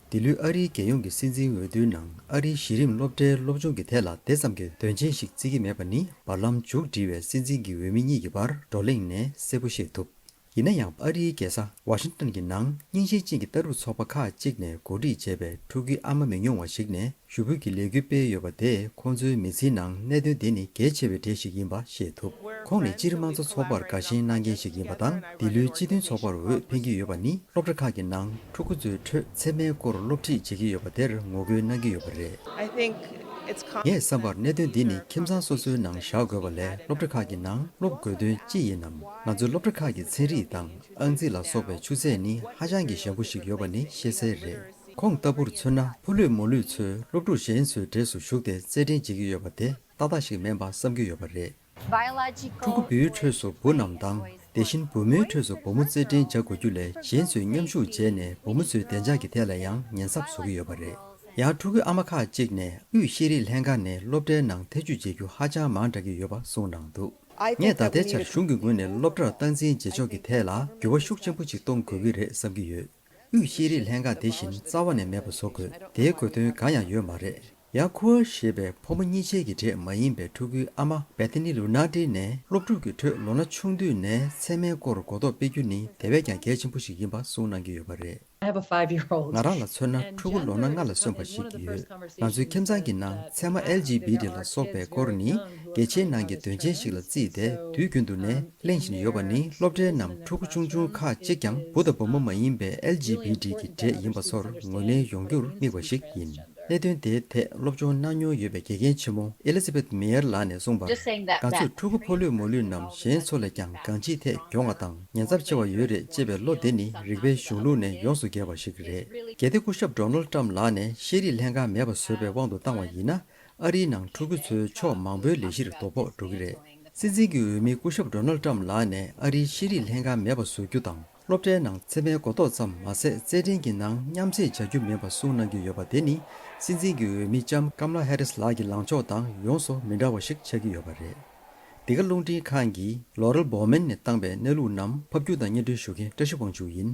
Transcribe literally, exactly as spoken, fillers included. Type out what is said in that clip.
འདི་ལོའི་ཨ་རིའི་རྒྱལ་ཡོངས་ཀྱི་སྲིད་འཛིན་འོས་བསྡུའི་ནང་ཨ་རིའི་གཞི་རིམ་སློབ་གྲྭའི་སློབ་སྦྱོང་གི་ཐད་ལ་དེ་ཙམ་གྱི་དོན་ཆེན་ཞིག་བརྩི་གི་མེད་པ་ནི་བར་ལམ་མཇུག་སྒྲིལ་བའི་སྲིད་འཛིན་གྱི་འོས་མི་གཉིས་ཀྱི་བར་བགྲོ་གླེང་ནས་གསལ་པོ་ཤེས་ཐུབ། ཡིན་ན་ཡང་ཨ་རིའི་རྒྱལ་ས་ཝ་ཤིང་ཏོན་གྱི་ནང་རྙིང་ཞེན་ཅན་གྱི་ལྟ་གྲུབ་ཚོགས་པ་ཁག་ཅིག་ནས་གོ་སྒྲིག་བྱས་པའི་ཕྲུ་གུའི་ཨ་མ་མི་ཉུང་བ་ཞིག་ནས་ཞུ་འབོད་ཀྱི་ལས་འགུལ་སྤེལ་ཡོད་པ་དེས་ཁོང་ཚོའི་མི་ཚེའི་ནང་གནད་དོན་འདི་ནི་གལ་ཆེ་བའི་གྲས་ཤིག་ཡིན་པ་ཤེས་ཐུབ། ཁོང་ནི་སྤྱིར་དམངས་གཙོ་ཚོགས་པར་དགའ་ཞེན་གནང་མཁན་ཞིག་ཡིན་པ་དང་འདི་ལོའི་སྤྱི་མཐུན་ཚོགས་པར་འོས་འཕེན་གྱི་ཡོད་པ་ནི་སློབ་གྲྭ་ཁག་གི་ནང་ཕྲུ་གུ་ཚོའི་ཁྲོད་ཚད་མའི་སྐོར་སློབ་ཁྲིད་བྱེད་ཀྱི་ཡོད་པ་དེར་ངོ་རྒོལ་གནང་གི་ཡོད་པ་རེད། I think it's con- ངས་བསམ་པར་གནད་དོན་འདི་ནི་ཁྱིམ་ཚང་སོ་སོའི་ནང་བཞག་དགོས་པ་ལས་སློབ་གྲྭ་ཁག་གི་ནང་སློབ་དགོས་དོན་ཅི་ཡིན་ནམ། ང་ཚོའི་སློབ་གྲྭ་ཁག་གི་ཚན་རིག་དང་ཨང་རྩིས་ལ་སོགས་པའི་ཆུ་ཚད་ནི་ཧ་ཅང་གི་ཞན་པོ་ཞིག་ཡོད་པ་ནི་ཤེས་གསལ་རེད། ཁོང་ལྟ་བུར་མཚོན་ན་ཕོ་ལུས་མོ་ལུས་ཚོས་སློབ་ཕྲུག་གཞན་ཚོའི་གྲས་སུ་ཞུགས་ཏེ་རྩེད་འགྲན་བྱེད་ཀྱི་ཡོད་པ་དེ་ཏག་ཏག་ཞིག་མིན་པ་བསམ་གྱི་ཡོད་པ་རེད། ཕྲུ་གུ་བུའི་ཁྲོད་སུ་བུ་རྣམས་དང་དེ་བཞིན་བུ་མོའི་ཁྲོད་སུ་བུ་མོ་རྩེད་འགྲན་བྱ་དགོས་རྒྱུ་ལས་གཞན་ཚོས་མཉམ་ཞུགས་བྱས་ནས་བུ་མོ་ཚོའི་བདེ་འཇགས་ཀྱི་ཐད་ལ་ཡང་ཉེན་ཚབས་བཟོ་གི་ཡོད་པ་རེད། ཡང་ཕྲུ་གུའི་ཨ་མ་ཁག་ཅིག་ནས་དབུས་ཤེས་རིག་ལྷན་ཁང་ནས་སློབ་གྲྭའི་ནང་ཐེ་ཇུས་བྱེད་རྒྱུ་ཧ་ཅང་མང་དྲགས་ཀྱི་ཡོད་པ་གསུངས་གནང་འདུག་ངས་ད་ལྟའི་ཆར་གཞུང་གི་ངོས་ནས་སློབ་གྲྭར་སྟངས་འཛིན་བྱེད་ཕྱོགས་ཀྱི་ཐད་ལ་འགྱུར་བ་ཤུགས་ཆེན་པོ་ཞིག་གཏོང་དགོས་ཀྱི་རེད་བསམ་གྱི་ཡོད། དབུས་ཤེས་རིག་ལྷན་ཁང་དེ་བཞིན་རྩ་བ་ནས་མེད་པ་བཟོ་དགོས། དེའི་དགོས་དོན་གང་ཡང་ཡོད་མ་རེད། ཡང་ཁུ་ཨར་ཞེས་པའི་ཕོ་མོ་གཉིས་ཆའི་གི་གྲས་མ་ཡིན་པའི་ཕྲུ་གུའི་ཨ་མ་བེ་ཐི་ནི་ལུ་ནཱ་ཏི་ནས་སློབ་ཕྲུག་གི་ཁྲོད་ལོ་ན་ཆུང་དུས་ནས་ཚད་མའི་སྐོར་གོ་རྟོགས་སྤེལ་རྒྱུ་ནི་དེ་བས་ཀྱང་གལ་ཆེན་པོ་ཞིག་ཡིན་པ་གསུངས་གནང་གི་ཡོད་པ་རེད། I have a five year old. ང་རང་ལ་མཚོན་ན་ཕྲུ་གུ་ལོ་ན་ལྔ་ལ་སོན་པ་ཞིག་ཡོད། ང་ཚོའི་ཁྱིམ་ཚང་གི་ནང་ཚད་མ་ཨེལ་ཇི་བི་ཊི་ལ་སོགས་པའི་སྐོར་ནི་གལ་ཆེའི་ནང་གི་དོན་ཆེན་ཞིག་ལ་བརྩིས་ཏེ་དུས་རྒྱུན་དུ་ནས་གླེང་བཞིན་ཡོད་པ་ནི་སློབ་གྲྭའི་ནང་ཕྲུ་གུ་ཆུང་ཆུང་ཁག་ཅིག་ཀྱང་བུ་དང་བུ་མོ་མ་ཡིན་པའི་ཨེལ་ཇི་བི་ཊི་གི་གྲས་ཡིན་པ་ཚོར་ངོས་ལེན་ཡོང་རྒྱུར་དམིགས་པ་ཞིག་ཡིན། གནད་དོན་དེའི་ཐད་སློབ་སྦྱོང་གནང་མྱོང་ཡོད་པའི་དགེ་རྒན་ཆེན་མོ་ཨེ་ལི་ཛ་བེད་མེ་ཡར་ལགས་ནས་གསུངས་པར། ང་ཚོས་ཕྲུ་གུ་ཕོ་ལུས་མོ་ལུས་རྣམས་གཞན་ཚོ་ལས་ཀྱང་གང་ཅིའི་ཐད་མགྱོགས་པ་དང་ཉེན་ཚབས་ཆེ་བ་ཡོད་རེད་ཅེས་པའི་བློ་དེ་ནི་རིག་པའི་གཞུང་ལུགས་ནས་ཡོངས་སུ་འགལ་བ་ཞིག་རེད། གལ་ཏེ་སྐུ་ཞབས་ཌོ་ནལ་ཊམ་ལགས་ནས་ཤེས་རིག་ལྷན་ཁང་མེད་པ་བཟོས་པའི་དབང་དུ་བཏང་བ་ཡིན་ན། ཨ་རིའི་ནང་ཕྲུ་གུ་ཚོའི་ཕྱོགས་མང་པོའི་ལས་གཞིར་དོ་ཕོག་འགྲོ་གི་རེད། སྲིད་འཛིན་གྱི་འོས་མི་སྐུ་ཞབས་ཌོ་ནལ་ཊམ་ལགས་ནས་ཨ་རིའི་ཤེས་རིག་ལྷན་ཁང་མེད་པ་བཟོ་རྒྱུ་དང་། སློབ་གྲྭའི་ནང་ཚད་མའི་གོ་རྟོགས་ཙམ་མ་ཟད་རྩེད་འགྲན་གྱི་ནང་མཉམ་རྩེད་བྱ་རྒྱུ་མིན་པ་གསུངས་གནང་གི་ཡོད་པ་དེ་ནི་སྲིད་འཛིན་གྱི་འོས་མི་ལྕམ་ཀམ་ལ་ཧེ་རིས་ལགས་ཀྱི་ལངས་ཕྱོགས་དང་ཡོངས་སུ་མི་འདྲ་བ་ཞིག་ཆགས་ཀྱི་ཡོད་པ་རེད། འདི་ག་རླུང་འཕྲིན་ཁང་གིས་ལོ་རེལ་བོ་མན་ནས་བཏང་པའི་གནས་ལུགས་རྣམས་ཕབ་སྒྱུར་དང་སྙན་སྒྲོན་ཞུ་མཁན་བཀྲ་ཤིས་དབང་ཕྱུག་ཡིན།